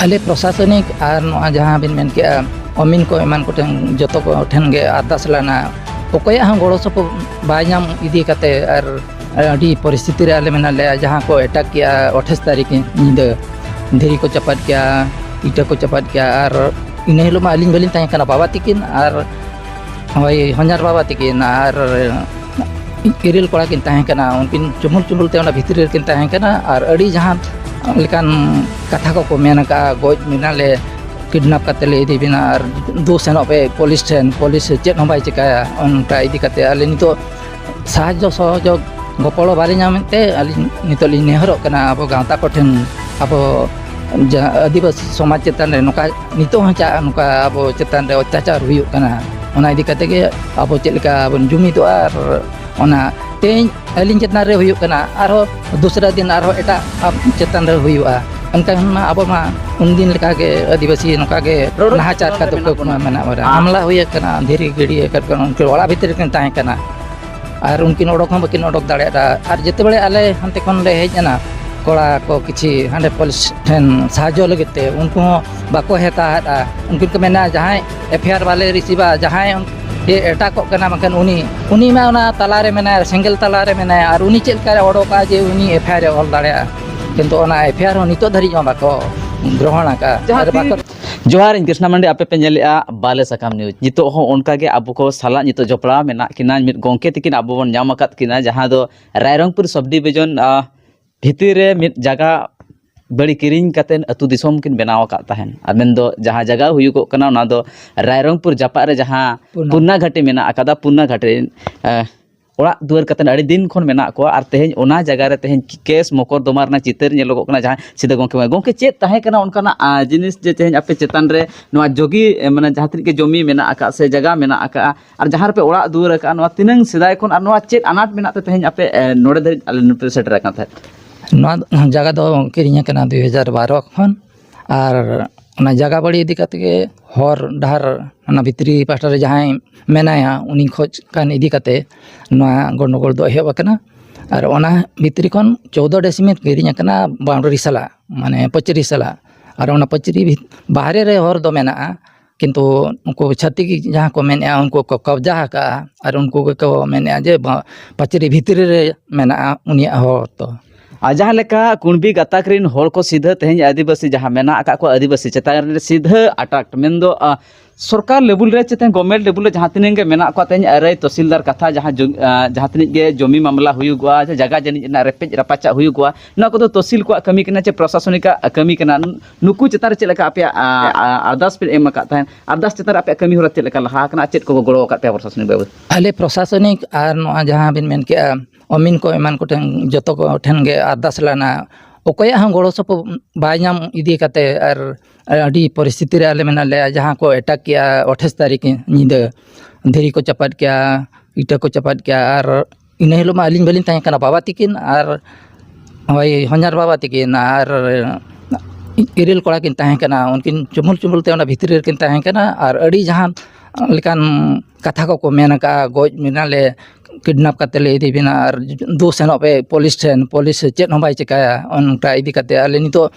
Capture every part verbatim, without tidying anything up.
ᱟᱞᱮ ᱯᱨᱚᱥᱟᱥᱚᱱᱤᱠ ᱟᱨ ᱱᱚᱣᱟ ᱡᱟᱦᱟᱸ ᱵᱤᱱ ᱢᱮᱱ ᱠᱮᱜᱼᱟ, ᱚᱢᱤᱱ ᱠᱚ ᱮᱢᱟᱱ ᱠᱚᱴᱷᱮᱱ, ᱡᱚᱛᱚ ᱠᱚ ᱴᱷᱮᱱ ᱜᱮ ᱟᱨᱫᱟᱥ ᱞᱮᱱᱟ, ᱚᱠᱚᱭᱟᱜ ᱦᱚᱸ ᱜᱚᱲᱚ ᱥᱚᱯᱚᱦᱚᱫ ᱵᱟᱭ ᱧᱟᱢ ᱤᱫᱤ ᱠᱟᱛᱮ, ᱟᱨ ᱟᱹᱰᱤ ᱯᱚᱨᱤᱥᱛᱷᱤᱛᱤ ᱨᱮ ᱟᱞᱮ ᱢᱮᱱᱟᱜ ᱞᱮᱭᱟ᱾ ᱡᱟᱦᱟᱸ ᱠᱚ ᱮᱴᱟᱠ ᱠᱮᱜᱼᱟ ᱟᱴᱷᱟᱥ ᱛᱟᱹᱨᱤᱠᱷ ᱧᱤᱫᱟᱹ, ᱫᱷᱤᱨᱤ ᱠᱚ ᱪᱟᱯᱟᱫ ᱠᱮᱜᱼᱟ, ᱤᱴᱟᱹ ᱠᱚ ᱪᱟᱯᱟᱫ ᱠᱮᱜᱼᱟ, ᱟᱨ ᱤᱱᱟᱹ ᱦᱤᱞᱳᱜ ᱢᱟ ᱟᱹᱞᱤᱧ ᱵᱟᱹᱞᱤᱧ ᱛᱟᱦᱮᱸ ᱠᱟᱱᱟ, ᱵᱟᱵᱟ ᱛᱤᱠᱤᱱ ᱟᱨ ᱦᱳᱭ, ᱦᱚᱧᱦᱟᱨ ᱵᱟᱵᱟ ᱛᱤᱠᱤᱱ ᱟᱨ ᱤᱨᱤᱞ ᱠᱚᱲᱟ ᱠᱤᱱ ᱛᱟᱦᱮᱸ ᱠᱟᱱᱟ᱾ ᱩᱱᱠᱤᱱ ᱪᱩᱢᱩᱞ ᱪᱩᱢᱩᱞ ᱛᱮ ᱚᱱᱟ ᱵᱷᱤᱛᱨᱤ ᱨᱮᱠᱤᱱ ᱛᱟᱦᱮᱸ ᱠᱟᱱᱟ ᱟᱨ ᱟᱹᱰᱤ ᱡᱟᱦᱟᱸ ᱞᱮᱠᱟᱱ ᱠᱟᱛᱷᱟ ᱠᱚᱠᱚ ᱢᱮᱱ ᱟᱠᱟᱫᱼᱟ, "ᱜᱚᱡ ᱵᱮᱱᱟᱞᱮ, ᱠᱤᱰᱱᱟᱯ ᱠᱟᱛᱮ ᱞᱮ ᱤᱫᱤ ᱵᱮᱱᱟ ᱟᱨ ᱫᱩ ᱥᱮᱱᱚᱜ ᱯᱮ ᱯᱩᱞᱤᱥ ᱴᱷᱮᱱ, ᱯᱩᱞᱤᱥ ᱪᱮᱫ ᱦᱚᱸ ᱵᱟᱭ ᱪᱤᱠᱟᱹᱭᱟ", ᱚᱱᱠᱟ ᱤᱫᱤ ᱠᱟᱛᱮ ᱟᱞᱮ ᱱᱤᱛᱚᱜ ᱥᱟᱦᱟᱡᱽᱡᱚ ᱥᱚᱦᱚᱡᱳᱜᱽ ᱜᱚᱯᱚᱲᱚ ᱵᱟᱞᱮ ᱧᱟᱢᱮᱫ ᱛᱮ ᱟᱹᱞᱤᱧ ᱱᱤᱛᱚᱜ ᱞᱤᱧ ᱱᱮᱦᱚᱨᱚᱜ ᱠᱟᱱᱟ ᱟᱵᱚ ᱜᱟᱶᱛᱟ ᱠᱚᱴᱷᱮᱱ, ᱟᱵᱚ ᱡᱟᱦᱟᱸ ᱟᱹᱫᱤᱵᱟᱹᱥᱤ ᱥᱚᱢᱟᱡᱽ ᱪᱮᱛᱟᱱ ᱨᱮ ᱱᱚᱝᱠᱟ ᱱᱤᱛᱚᱜ ᱦᱚᱸ ᱪᱟᱜ ᱱᱚᱝᱠᱟ ᱟᱵᱚ ᱪᱮᱛᱟᱱ ᱨᱮ ᱚᱛᱛᱟᱪᱟᱨ ᱦᱩᱭᱩᱜ ᱠᱟᱱᱟ᱾ ᱚᱱᱟ ᱤᱫᱤ ᱠᱟᱛᱮ ᱜᱮ ᱟᱵᱚ ᱪᱮᱫ ᱞᱮᱠᱟ ᱵᱚᱱ ᱡᱩᱢᱤᱫᱚᱜᱼᱟ ᱟᱨ ᱚᱱᱟ ᱛᱮᱦᱮᱧ ᱟᱹᱞᱤᱧ ᱪᱮᱛᱟᱱ ᱨᱮ ᱦᱩᱭᱩᱜ ᱠᱟᱱᱟ, ᱟᱨᱦᱚᱸ ᱫᱚᱥᱨᱟ ᱫᱤᱱ ᱟᱨᱦᱚᱸ ᱮᱴᱟᱜ ᱪᱮᱛᱟᱱ ᱨᱮ ᱦᱩᱭᱩᱜᱼᱟ᱾ ᱮᱱᱠᱷᱟᱱ ᱢᱟ ᱟᱵᱚ ᱢᱟ ᱩᱱᱫᱤᱱ ᱞᱮᱠᱟᱜᱮ ᱟᱹᱫᱤᱵᱟᱹᱥᱤ ᱱᱚᱝᱠᱟ ᱜᱮ ᱱᱟᱦᱟᱪᱟᱨ ᱠᱟᱛᱮ ᱠᱚ ᱢᱮᱱᱟᱜ ᱵᱚᱱᱟ᱾ ᱦᱟᱢᱞᱟ ᱦᱩᱭ ᱟᱠᱟᱱᱟ, ᱫᱷᱤᱨᱤ ᱜᱤᱰᱤ ᱟᱠᱟᱫ ᱠᱚᱣᱟ, ᱩᱱᱠᱩ ᱚᱲᱟᱜ ᱵᱷᱤᱛᱨᱤ ᱨᱮᱠᱤᱱ ᱛᱟᱦᱮᱸ ᱠᱟᱱᱟ᱾ ᱟᱨ ᱩᱱᱠᱤᱱ ᱚᱰᱚᱠ ᱦᱚᱸ ᱵᱟᱹᱠᱤᱱ ᱚᱰᱚᱠ ᱫᱟᱲᱮᱭᱟᱫᱟ᱾ ᱟᱨ ᱡᱮᱛᱮ ᱵᱮᱲᱮ ᱟᱞᱮ ᱦᱟᱱᱛᱮ ᱠᱷᱚᱱ ᱞᱮ ᱦᱮᱡ ᱮᱱᱟ, ᱠᱚᱲᱟ ᱠᱚ ᱠᱤᱪᱷᱤ ᱦᱟᱸᱰᱮ ᱯᱩᱞᱤᱥ ᱴᱷᱮᱱ ᱥᱟᱦᱟᱡᱽᱡᱚ ᱞᱟᱹᱜᱤᱫ ᱛᱮ, ᱩᱱᱠᱩ ᱦᱚᱸ ᱵᱟᱠᱚ ᱦᱟᱛᱟᱣᱮᱫᱼᱟ᱾ ᱩᱱᱠᱤᱱ ᱠᱚ ᱢᱮᱱᱟ, "ᱡᱟᱦᱟᱸᱭ ᱮᱯᱷ ᱟᱭ ᱟᱨ ᱵᱟᱞᱮ ᱨᱤᱥᱤᱵᱟ, ᱡᱟᱦᱟᱸᱭ ᱮᱴᱟᱜᱚᱜ ᱠᱟᱱᱟ ᱵᱟᱝᱠᱷᱟᱱ ᱩᱱᱤ, ᱩᱱᱤ ᱢᱟ ᱚᱱᱟ ᱛᱟᱞᱟᱨᱮ ᱢᱮᱱᱟᱭᱟ, ᱥᱮᱸᱜᱮᱞ ᱛᱟᱞᱟᱨᱮ ᱢᱮᱱᱟᱭᱟ, ᱟᱨ ᱩᱱᱤ ᱪᱮᱫ ᱞᱮᱠᱟᱨᱮ ᱚᱰᱚᱠᱟ ᱡᱮ ᱩᱱᱤ ᱮᱯᱷ ᱟᱭ ᱟᱨ ᱮ ᱚᱞ ᱫᱟᱲᱮᱭᱟᱜᱼᱟ?" ᱠᱤᱱᱛᱩ ᱚᱱᱟ ᱮᱯᱷ ᱟᱭ ᱟᱨ ᱦᱚᱸ ᱱᱤᱛᱚᱜ ᱫᱷᱟᱹᱨᱤᱡ ᱦᱚᱸ ᱵᱟᱠᱚ ᱜᱨᱚᱦᱚᱬ ᱟᱠᱟᱫᱼᱟ᱾ ᱡᱚᱦᱟᱨ, ᱤᱧ ᱠᱨᱤᱥᱱᱟ ᱢᱟᱱᱰᱤ, ᱟᱯᱮ ᱯᱮ ᱧᱮᱞᱮᱫᱼᱟ ᱵᱟᱞᱮ ᱥᱟᱠᱟᱢ ᱱᱤᱭᱩᱡᱽ᱾ ᱱᱤᱛᱚᱜ ᱦᱚᱸ ᱚᱱᱠᱟ ᱜᱮ ᱟᱵᱚ ᱠᱚ ᱥᱟᱞᱟᱜ ᱱᱤᱛᱚᱜ ᱡᱚᱯᱲᱟᱣ ᱢᱮᱱᱟᱜ ᱠᱤᱱᱟ ᱢᱤᱫ ᱜᱚᱢᱠᱮ ᱛᱤᱠᱤᱱ, ᱟᱵᱚ ᱵᱚᱱ ᱧᱟᱢ ᱟᱠᱟᱫ ᱠᱤᱱᱟ, ᱡᱟᱦᱟᱸ ᱫᱚ ᱨᱟᱭᱨᱚᱝᱯᱩᱨ ᱥᱚᱵᱽ ᱰᱤᱵᱷᱤᱡᱚᱱ, ᱟᱸ, ᱵᱷᱤᱛᱤᱨ ᱨᱮ ᱢᱤᱫ ᱡᱟᱭᱜᱟ ᱵᱟᱹᱲᱤ ᱠᱤᱨᱤᱧ ᱠᱟᱛᱮᱫ ᱟᱹᱛᱩ ᱫᱤᱥᱚᱢ ᱠᱤᱱ ᱵᱮᱱᱟᱣ ᱟᱠᱟᱫ ᱛᱟᱦᱮᱱ᱾ ᱟᱨ ᱢᱮᱱᱫᱚ ᱡᱟᱦᱟᱸ ᱡᱟᱭᱜᱟ ᱦᱩᱭᱩᱜᱚᱜ ᱠᱟᱱᱟ, ᱚᱱᱟ ᱫᱚ ᱨᱟᱭᱨᱚᱝᱯᱩᱨ ᱡᱟᱯᱟᱜ ᱨᱮ ᱡᱟᱦᱟᱸ ᱯᱩᱱᱟ᱾ ᱯᱩᱱᱟ ᱜᱷᱟᱴᱤ ᱢᱮᱱᱟᱜ ᱟᱠᱟᱫᱟ, ᱯᱩᱱᱟ ᱜᱷᱟᱴᱤ, ᱮᱸ, ᱚᱲᱟᱜ ᱫᱩᱣᱟᱹᱨ ᱠᱟᱛᱮᱫ ᱟᱹᱰᱤ ᱫᱤᱱ ᱠᱷᱚᱱ ᱢᱮᱱᱟᱜ ᱠᱚᱣᱟ᱾ ᱟᱨ ᱛᱮᱦᱮᱧ ᱚᱱᱟ ᱡᱟᱭᱜᱟ ᱨᱮ ᱛᱮᱦᱮᱧ ᱠᱮᱥ ᱢᱚᱠᱚᱨᱫᱚᱢᱟ ᱨᱮᱱᱟᱜ ᱪᱤᱛᱟᱹᱨ ᱧᱮᱞᱚᱜᱚᱜ ᱠᱟᱱᱟ, ᱡᱟᱦᱟᱸ ᱥᱤᱫᱟᱹ ᱜᱚᱢᱠᱮ, ᱜᱚᱢᱠᱮ, ᱪᱮᱫ ᱛᱟᱦᱮᱸ ᱠᱟᱱᱟ ᱚᱱᱠᱟᱱᱟᱜ, ᱟᱸ, ᱡᱤᱱᱤᱥ ᱡᱮ ᱛᱮᱦᱮᱧ ᱟᱯᱮ ᱪᱮᱛᱟᱱ ᱨᱮ ᱱᱚᱣᱟ ᱡᱚᱜᱤ, ᱮ, ᱢᱟᱱᱮ ᱡᱟᱦᱟᱸ ᱛᱤᱱᱟᱹᱜ ᱜᱮ ᱡᱚᱢᱤ ᱢᱮᱱᱟᱜ ᱟᱠᱟᱫ ᱥᱮ ᱡᱟᱭᱜᱟ ᱢᱮᱱᱟᱜ ᱟᱠᱟᱫᱼᱟ, ᱟᱨ ᱡᱟᱦᱟᱸ ᱨᱮᱯᱮ ᱚᱲᱟᱜ ᱫᱩᱣᱟᱹᱨ ᱟᱠᱟᱫᱼᱟ, ᱱᱚᱣᱟ ᱛᱤᱱᱟᱹᱝ ᱥᱮᱫᱟᱭ ᱠᱷᱚᱱ ᱟᱨ ᱱᱚᱣᱟ ᱪᱮᱫ ᱟᱱᱟᱴ ᱢᱮᱱᱟᱜ ᱛᱮ ᱛᱮᱦᱮᱧ ᱟᱯᱮ, ᱮ, ᱱᱚᱰᱮ ᱫᱷᱟᱹᱨᱤᱡ ᱟᱞᱮ ᱱᱚᱰᱮ ᱯᱮ ᱥᱮᱴᱮᱨ ᱟᱠᱟᱱ ᱛᱟᱦᱮᱸᱫ? ᱱᱚᱣᱟ ᱡᱟᱭᱜᱟ ᱫᱚ ᱠᱤᱨᱤᱧ ᱟᱠᱟᱱᱟ ᱫᱩᱭ ᱦᱟᱡᱟᱨ ᱵᱟᱨᱚ ᱠᱷᱚᱱ, ᱟᱨ ᱚᱱᱟ ᱡᱟᱭᱜᱟ ᱵᱟᱹᱲᱤ ᱤᱫᱤ ᱠᱟᱛᱮ ᱜᱮ ᱦᱚᱨ ᱰᱟᱦᱟᱨ ᱚᱱᱟ ᱵᱷᱤᱛᱨᱤ ᱯᱟᱦᱴᱟ ᱨᱮ ᱡᱟᱦᱟᱸᱭ ᱢᱮᱱᱟᱭᱟ, ᱩᱱᱤ ᱠᱷᱚᱡ ᱠᱟᱱ ᱤᱫᱤ ᱠᱟᱛᱮ ᱱᱚᱣᱟ ᱜᱚᱱᱰᱚᱜᱳᱞ ᱫᱚ ᱮᱦᱚᱵ ᱟᱠᱟᱱᱟ᱾ ᱟᱨ ᱚᱱᱟ ᱵᱷᱤᱛᱨᱤ ᱠᱷᱚᱱ ᱪᱳᱣᱫᱚ ᱰᱮᱥᱤᱢᱮᱞ ᱠᱤᱨᱤᱧ ᱟᱠᱟᱱᱟ, ᱵᱟᱣᱩᱱᱰᱟᱨᱤ ᱥᱟᱞᱟᱜ, ᱢᱟᱱᱮ ᱯᱟᱹᱪᱨᱤ ᱥᱟᱞᱟᱜ᱾ ᱟᱨ ᱚᱱᱟ ᱯᱟᱹᱪᱨᱤ ᱵᱷᱤᱛ-, ᱵᱟᱦᱨᱮ ᱨᱮ ᱦᱚᱨ ᱫᱚ ᱢᱮᱱᱟᱜᱼᱟ, ᱠᱤᱱᱛᱩ ᱩᱱᱠᱩ ᱪᱷᱟᱹᱛᱤᱠ ᱡᱟᱦᱟᱸ ᱠᱚ ᱢᱮᱱᱮᱫᱼᱟ, ᱩᱱᱠᱩ ᱠᱚ ᱠᱚᱵᱽᱡᱟ ᱟᱠᱟᱫᱼᱟ ᱟᱨ ᱩᱱᱠᱩ ᱜᱮᱠᱚ ᱢᱮᱱᱮᱫᱼᱟ ᱡᱮ ᱵᱟ-, ᱯᱟᱹᱪᱨᱤ ᱵᱷᱤᱛᱨᱤ ᱨᱮ ᱢᱮᱱᱟᱜᱼᱟ ᱩᱱᱤᱭᱟᱜ ᱦᱚᱨ ᱫᱚ᱾ ᱟᱨ ᱡᱟᱦᱟᱸ ᱞᱮᱠᱟ ᱠᱩᱬᱵᱤ ᱜᱟᱛᱟᱠ ᱨᱮᱱ ᱦᱚᱲ ᱠᱚ ᱥᱤᱫᱷᱟᱹ ᱛᱮᱦᱮᱧ ᱟᱹᱫᱤᱵᱟᱹᱥᱤ ᱡᱟᱦᱟᱸ ᱢᱮᱱᱟᱜ ᱟᱠᱟᱫ ᱠᱚᱣᱟ, ᱟᱹᱫᱤᱵᱟᱹᱥᱤ ᱪᱮᱛᱟᱱ ᱨᱮ ᱥᱤᱫᱷᱟᱹ ᱟᱴᱟᱠ, ᱢᱮᱱᱫᱚ ᱟ, ᱥᱚᱨᱠᱟᱨ ᱞᱮᱵᱩᱞ ᱨᱮ ᱪᱮᱛᱟᱱ ᱜᱚᱵᱷᱢᱮᱱᱴ ᱞᱮᱵᱩᱞ ᱨᱮ ᱡᱟᱦᱟᱸ ᱛᱤᱱᱟᱹᱜ ᱜᱮ ᱢᱮᱱᱟᱜ ᱠᱚᱣᱟ, ᱛᱮᱦᱮᱧ ᱟᱹᱨᱟᱹᱭ ᱛᱚᱥᱤᱞᱫᱟᱨ ᱠᱟᱛᱷᱟ, ᱡᱟᱦᱟᱸ ᱡᱚ-, ᱟ, ᱡᱟᱦᱟᱸ ᱛᱤᱱᱟᱹᱜ ᱜᱮ ᱡᱚᱢᱤ ᱢᱟᱢᱞᱟ ᱦᱩᱭᱩᱜᱚᱜᱼᱟ, ᱥᱮ ᱡᱟᱭᱜᱟ ᱡᱟᱹᱱᱤᱡ ᱨᱮᱱᱟᱜ ᱨᱮᱯᱮᱡ ᱨᱟᱯᱟᱪᱟᱜ ᱦᱩᱭᱩᱜᱚᱜᱼᱟ, ᱱᱚᱣᱟ ᱠᱚᱫᱚ ᱛᱚᱥᱤᱞ ᱠᱚᱣᱟᱜ ᱠᱟᱹᱢᱤ ᱠᱟᱱᱟ ᱪᱮ ᱯᱨᱚᱥᱟᱥᱚᱱᱤᱠᱟᱜ ᱠᱟᱹᱢᱤ ᱠᱟᱱᱟ? ᱱᱩᱠᱩ ᱪᱮᱛᱟᱱ ᱨᱮ ᱪᱮᱫ ᱞᱮᱠᱟ ᱟᱯᱮᱭᱟᱜ ᱟ, ᱟ, ᱟᱨᱫᱟᱥ ᱯᱮ ᱮᱢ ᱟᱠᱟᱫ ᱛᱟᱦᱮᱸᱫ? ᱟᱨᱫᱟᱥ ᱪᱮᱛᱟᱱ ᱨᱮ ᱟᱯᱮᱭᱟᱜ ᱠᱟᱹᱢᱤ ᱦᱚᱨᱟ ᱪᱮᱫ ᱞᱮᱠᱟ ᱞᱟᱦᱟ ᱟᱠᱟᱱᱟ ᱟᱨ ᱪᱮᱫ ᱠᱚ ᱜᱚᱲᱚ ᱟᱠᱟᱫ ᱯᱮᱭᱟ ᱯᱨᱚᱥᱟᱥᱚᱱᱤᱠ ᱵᱟᱵᱚᱫ? ᱟᱞᱮ ᱯᱨᱚᱥᱟᱥᱚᱱᱤᱠ ᱟᱨ ᱱᱚᱣᱟ ᱡᱟᱦᱟᱸ ᱵᱤᱱ ᱢᱮᱱ ᱠᱮᱜᱼᱟ, ᱚᱢᱤᱱ ᱠᱚ ᱮᱢᱟᱱ ᱠᱚᱴᱷᱮᱱ, ᱡᱚᱛᱚ ᱠᱚ ᱴᱷᱮᱱ ᱜᱮ ᱟᱨᱫᱟᱥ ᱞᱮᱱᱟ, ᱚᱠᱚᱭᱟᱜ ᱦᱚᱸ ᱜᱚᱲᱚ ᱥᱚᱯᱚᱦᱚᱫ ᱵᱟᱭ ᱧᱟᱢ ᱤᱫᱤ ᱠᱟᱛᱮ, ᱟᱨ ᱟᱹᱰᱤ ᱯᱚᱨᱤᱥᱛᱷᱤᱛᱤ ᱨᱮ ᱟᱞᱮ ᱢᱮᱱᱟᱜ ᱞᱮᱭᱟ᱾ ᱡᱟᱦᱟᱸ ᱠᱚ ᱮᱴᱟᱠ ᱠᱮᱜᱼᱟ ᱟᱴᱷᱟᱥ ᱛᱟᱹᱨᱤᱠᱷ ᱧᱤᱫᱟᱹ, ᱫᱷᱤᱨᱤ ᱠᱚ ᱪᱟᱯᱟᱫ ᱠᱮᱜᱼᱟ, ᱤᱴᱟᱹ ᱠᱚ ᱪᱟᱯᱟᱫ ᱠᱮᱜᱼᱟ, ᱟᱨ ᱤᱱᱟᱹ ᱦᱤᱞᱳᱜ ᱢᱟ ᱟᱹᱞᱤᱧ ᱵᱟᱹᱞᱤᱧ ᱛᱟᱦᱮᱸ ᱠᱟᱱᱟ, ᱵᱟᱵᱟ ᱛᱤᱠᱤᱱ ᱟᱨ ᱦᱳᱭ, ᱦᱚᱧᱦᱟᱨ ᱵᱟᱵᱟ ᱛᱤᱠᱤᱱ ᱟᱨ ᱤᱨᱤᱞ ᱠᱚᱲᱟ ᱠᱤᱱ ᱛᱟᱦᱮᱸ ᱠᱟᱱᱟ᱾ ᱩᱱᱠᱤᱱ ᱪᱩᱢᱩᱞ ᱪᱩᱢᱩᱞ ᱛᱮ ᱚᱸᱰᱮ ᱵᱷᱤᱛᱨᱤ ᱨᱮᱠᱤᱱ ᱛᱟᱦᱮᱸ ᱠᱟᱱᱟ ᱟᱨ ᱟᱹᱰᱤ ᱡᱟᱦᱟᱱ ᱞᱮᱠᱟᱱ ᱠᱟᱛᱷᱟ ᱠᱚᱠᱚ ᱢᱮᱱ ᱟᱠᱟᱫᱼᱟ, "ᱜᱚᱡ ᱢᱮᱱᱟᱞᱮ, ᱠᱤᱰᱱᱟᱯ ᱠᱟᱛᱮ ᱞᱮ ᱤᱫᱤ ᱵᱮᱱᱟ ᱟᱨ ᱫᱩ ᱥᱮᱱᱚᱜ ᱯᱮ ᱯᱩᱞᱤᱥ ᱴᱷᱮᱱ, ᱯᱩᱞᱤᱥ ᱪᱮᱫ ᱦᱚᱸ ᱵᱟᱭ ᱪᱤᱠᱟᱹᱭᱟ", ᱚᱱᱠᱟ ᱤᱫᱤ ᱠᱟᱛᱮ ᱟᱞᱮ ᱱᱤᱛᱚᱜ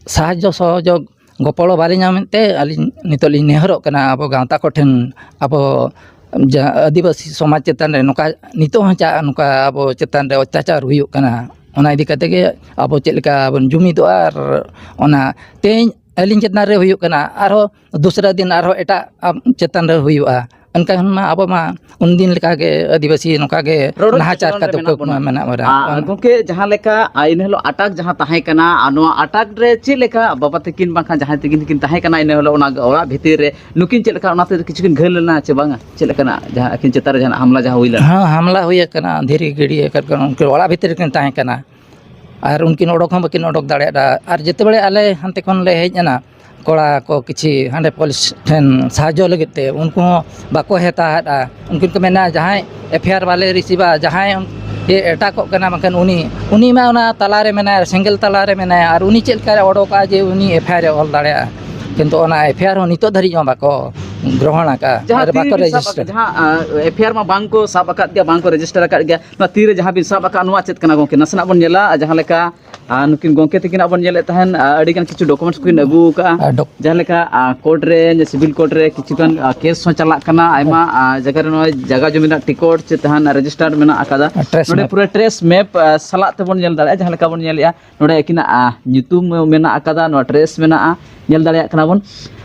ᱥᱟᱦᱟᱡᱽᱡᱚ ᱥᱚᱦᱚᱡᱳᱜᱽ ᱜᱚᱯᱚᱲᱚ ᱵᱟᱞᱮ ᱧᱟᱢᱮᱫ ᱛᱮ ᱟᱹᱞᱤᱧ ᱱᱤᱛᱚᱜ ᱞᱤᱧ ᱱᱮᱦᱚᱨᱚᱜ ᱠᱟᱱᱟ ᱟᱵᱚ ᱜᱟᱶᱛᱟ ᱠᱚᱴᱷᱮᱱ, ᱟᱵᱚ ᱡᱟᱦᱟᱸ ᱟᱹᱫᱤᱵᱟᱹᱥᱤ ᱥᱚᱢᱟᱡᱽ ᱪᱮᱛᱟᱱ ᱨᱮ ᱱᱚᱝᱠᱟ ᱱᱤᱛᱚᱜ ᱦᱚᱸ ᱪᱟ-, ᱱᱚᱝᱠᱟ ᱟᱵᱚ ᱪᱮᱛᱟᱱ ᱨᱮ ᱚᱛᱛᱟᱪᱟᱨ ᱦᱩᱭᱩᱜ ᱠᱟᱱᱟ᱾ ᱚᱱᱟ ᱤᱫᱤ ᱠᱟᱛᱮ ᱜᱮ ᱟᱵᱚ ᱪᱮᱫ ᱞᱮᱠᱟ ᱵᱚᱱ ᱡᱩᱢᱤᱫᱚᱜᱼᱟ ᱟᱨ ᱚᱱᱟ ᱛᱮᱦᱮᱧ ᱟᱹᱞᱤᱧ ᱪᱮᱛᱟᱱ ᱨᱮ ᱦᱩᱭᱩᱜ ᱠᱟᱱᱟ, ᱟᱨᱦᱚᱸ ᱫᱚᱥᱨᱟ ᱫᱤᱱ ᱟᱨᱦᱚᱸ ᱮᱴᱟᱜ ᱟᱢ ᱪᱮᱛᱟᱱ ᱨᱮ ᱦᱩᱭᱩᱜᱼᱟ, ᱮᱱᱠᱷᱟᱱ ᱢᱟ ᱟᱵᱚ ᱢᱟ ᱩᱱᱫᱤᱱ ᱞᱮᱠᱟᱜᱮ ᱟᱹᱫᱤᱵᱟᱹᱥᱤ ᱱᱚᱝᱠᱟ ᱜᱮ ᱨᱚᱰᱚᱡ ᱱᱟᱦᱟᱪᱟᱨ ᱠᱚᱪᱞᱚᱱ ᱨᱮ ᱠᱟᱛᱮ ᱢᱮᱱᱟᱜ ᱠᱚ ᱵᱚᱱᱟ᱾ ᱢᱮᱱᱟᱜ ᱵᱚᱱᱟ᱾ ᱟᱨ ᱜᱚᱢᱠᱮ, ᱡᱟᱦᱟᱸ ᱞᱮᱠᱟ ᱟᱨ ᱤᱱᱟᱹ ᱦᱤᱞᱳᱜ ᱟᱴᱟᱠ ᱡᱟᱦᱟᱸ ᱛᱟᱦᱮᱸ ᱠᱟᱱᱟ, ᱟᱨ ᱱᱚᱣᱟ ᱟᱴᱟᱠ ᱨᱮ ᱪᱮᱫ ᱞᱮᱠᱟ ᱵᱟᱵᱟ ᱛᱟᱹᱠᱤᱱ ᱵᱟᱝᱠᱷᱟᱱ ᱡᱟᱦᱟᱸᱭ ᱛᱟᱹᱠᱤᱱ ᱠᱤᱱ ᱛᱟᱦᱮᱸ ᱠᱟᱱᱟ ᱤᱱᱟᱹ ᱦᱤᱞᱳᱜ ᱚᱱᱟ ᱚᱲᱟᱜ ᱵᱷᱤᱛᱤᱨ ᱨᱮ, ᱱᱩᱠᱤᱱ ᱪᱮᱫ ᱞᱮᱠᱟ ᱚᱱᱟᱛᱮ ᱠᱤᱪᱷᱩ ᱠᱤᱱ ᱜᱷᱟᱹᱞ ᱞᱮᱱᱟ ᱪᱮ ᱵᱟᱝᱟ? ᱪᱮᱫ ᱞᱮᱠᱟᱱᱟᱜ ᱡᱟᱦᱟᱸ ᱟᱹᱠᱤᱱ ᱪᱮᱛᱟᱱ ᱨᱮ ᱡᱟᱦᱟᱱᱟᱜ ᱦᱟᱢᱞᱟ ᱡᱟᱦᱟᱸ ᱦᱩᱭ ᱞᱮᱱᱟ? ᱦᱮᱸ, ᱦᱟᱢᱞᱟ ᱦᱩᱭ ᱟᱠᱟᱱᱟ, ᱫᱷᱤᱨᱤ ᱜᱤᱰᱤ ᱟᱠᱟᱫ ᱠᱚ, ᱩᱱᱠᱤᱱ ᱚᱲᱟᱜ ᱵᱷᱤᱛᱤᱨ ᱨᱮᱠᱤᱱ ᱛᱟᱦᱮᱸ ᱠᱟᱱᱟ ᱟᱨ ᱩᱱᱠᱤᱱ ᱚᱰᱚᱠ ᱦᱚᱸ ᱵᱟᱹᱠᱤᱱ ᱚᱰᱚᱠ ᱫᱟᱲᱮᱭᱟᱫᱟ᱾ ᱟᱨ ᱡᱮᱛᱮ ᱵᱮᱲᱮ ᱟᱞᱮ ᱦᱟᱱᱛᱮ ᱠᱷᱚᱱ ᱞᱮ ᱦᱮᱡ ᱮᱱᱟ, ᱠᱚᱲᱟ ᱠᱚ ᱠᱤᱪᱷᱤ ᱦᱟᱸᱰᱮ ᱯᱩᱞᱤᱥ ᱴᱷᱮᱱ ᱥᱟᱦᱟᱡᱽᱡᱚ ᱞᱟᱹᱜᱤᱫ ᱛᱮ, ᱩᱱᱠᱩ ᱦᱚᱸ ᱵᱟᱠᱚ ᱦᱮᱛᱟᱦᱟᱫᱼᱟ᱾ ᱩᱱᱠᱤᱱ ᱠᱚ ᱢᱮᱱᱟ, "ᱡᱟᱦᱟᱸᱭ ᱮᱯᱷ ᱟᱭ ᱟᱨ ᱵᱟᱞᱮ ᱨᱤᱥᱤᱵᱷᱟ, ᱡᱟᱦᱟᱸᱭ ᱮ ᱮᱴᱟᱜᱚᱜ ᱠᱟᱱᱟ ᱵᱟᱝᱠᱷᱟᱱ ᱩᱱᱤ, ᱩᱱᱤ ᱢᱟ ᱚᱱᱟ ᱛᱟᱞᱟᱨᱮ ᱢᱮᱱᱟᱭᱟ, ᱥᱮᱸᱜᱮᱞ ᱛᱟᱞᱟᱨᱮ ᱢᱮᱱᱟᱭᱟ, ᱟᱨ ᱩᱱᱤ ᱪᱮᱫ ᱞᱮᱠᱟᱨᱮ ᱚᱰᱚᱠᱚᱜᱼᱟ ᱡᱮ ᱩᱱᱤ ᱮᱯᱷ ᱟᱭ ᱟᱨ ᱮ ᱚᱞ ᱫᱟᱲᱮᱭᱟᱜᱼᱟ?" ᱠᱤᱱᱛᱩ ᱚᱱᱟ ᱮᱯᱷ ᱟᱭ ᱟᱨ ᱦᱚᱸ ᱱᱤᱛᱚᱜ ᱫᱷᱟᱹᱨᱤᱡ ᱦᱚᱸ ᱵᱟᱠᱚ ᱜᱨᱚᱦᱚᱱ ᱟᱠᱟᱫᱼᱟ᱾ ᱡᱟᱦᱟᱸ ᱟᱨ ᱵᱟᱠᱚ ᱛᱤᱨᱮᱵᱤᱱ ᱥᱟᱵ ᱨᱮᱡᱤᱥᱴᱟᱨ᱾ ᱟᱠᱟᱫ, ᱡᱟᱦᱟᱸ ᱮᱯᱷ ᱟᱭ ᱟᱨ ᱢᱟ ᱵᱟᱝ ᱠᱚ ᱥᱟᱵ ᱟᱠᱟᱫ ᱜᱮᱭᱟ, ᱵᱟᱝ ᱠᱚ ᱨᱮᱡᱤᱥᱴᱟᱨ ᱟᱠᱟᱫ ᱜᱮᱭᱟ, ᱱᱚᱣᱟ ᱛᱤᱨᱮ ᱡᱟᱦᱟᱸ ᱵᱤᱱ ᱥᱟᱵ ᱟᱠᱟᱫ, ᱱᱚᱣᱟ ᱪᱮᱫ ᱠᱟᱱᱟ ᱜᱚᱢᱠᱮ? ᱱᱟᱥᱮᱱᱟᱜ ᱵᱚᱱ ᱧᱮᱞᱟ᱾ ᱡᱟᱦᱟᱸ ᱞᱮᱠᱟ ᱟᱨ ᱱᱩᱠᱤᱱ ᱜᱚᱢᱠᱮ ᱛᱟᱹᱠᱤᱱᱟᱜ ᱵᱚᱱ ᱧᱮᱞᱮᱫ ᱛᱟᱦᱮᱱ, ᱟᱨ ᱟᱹᱰᱤᱜᱟᱱ ᱠᱤᱪᱷᱩ ᱰᱚᱠᱩᱢᱮᱱᱴᱥ ᱠᱚᱠᱤᱱ ᱟᱹᱜᱩ ᱟᱠᱟᱫᱼᱟ᱾ ᱟᱨ ᱰᱚᱠ- ᱡᱟᱦᱟᱸ ᱞᱮᱠᱟ, ᱟᱨ ᱠᱳᱨᱴ ᱨᱮ, ᱥᱤᱵᱤᱞ ᱠᱳᱨᱴ ᱨᱮ ᱠᱤᱪᱷᱩᱜᱟᱱ, ᱟᱨ ᱠᱮᱥ ᱦᱚᱸ ᱪᱟᱞᱟᱜ ᱠᱟᱱᱟ, ᱟᱭᱢᱟ, ᱟᱨ ᱡᱟᱭᱜᱟ ᱨᱮ ᱱᱚᱜᱼᱚᱭ ᱡᱟᱭᱜᱟ ᱡᱚᱢᱤ ᱨᱮᱱᱟᱜ ᱴᱤᱠᱤᱴ ᱪᱮ ᱛᱟᱦᱮᱱ ᱨᱮᱡᱤᱥᱴᱟᱨᱰ ᱢᱮᱱᱟᱜ ᱟᱠᱟᱫᱟ᱾ ᱟᱨ ᱴᱨᱮᱥ ᱱᱚᱰᱮ ᱢᱮᱯ᱾ ᱯᱩᱨᱟᱹ ᱴᱨᱮᱥ ᱢᱮᱯ, ᱟᱨ ᱥᱟᱞᱟᱜ ᱛᱮᱵᱚᱱ ᱧᱮᱞ ᱫᱟᱲᱮᱭᱟᱜᱼᱟ, ᱡᱟᱦᱟᱸ ᱞᱮᱠᱟ ᱵᱚᱱ ᱧᱮᱞᱮᱫᱼᱟ, ᱱᱚᱰᱮ ᱟᱹᱠᱤᱱᱟᱜ, ᱟᱨ ᱧᱩᱛᱩᱢ ᱢᱮᱱᱟᱜ ᱟᱠᱟᱫᱟ, ᱱᱚᱣᱟ ᱴᱨᱮᱥ ᱢᱮᱱᱟᱜᱼᱟ, ᱧᱮᱞ ᱫᱟᱲᱮᱭᱟᱜ ᱠᱟᱱᱟ ᱵᱚᱱ᱾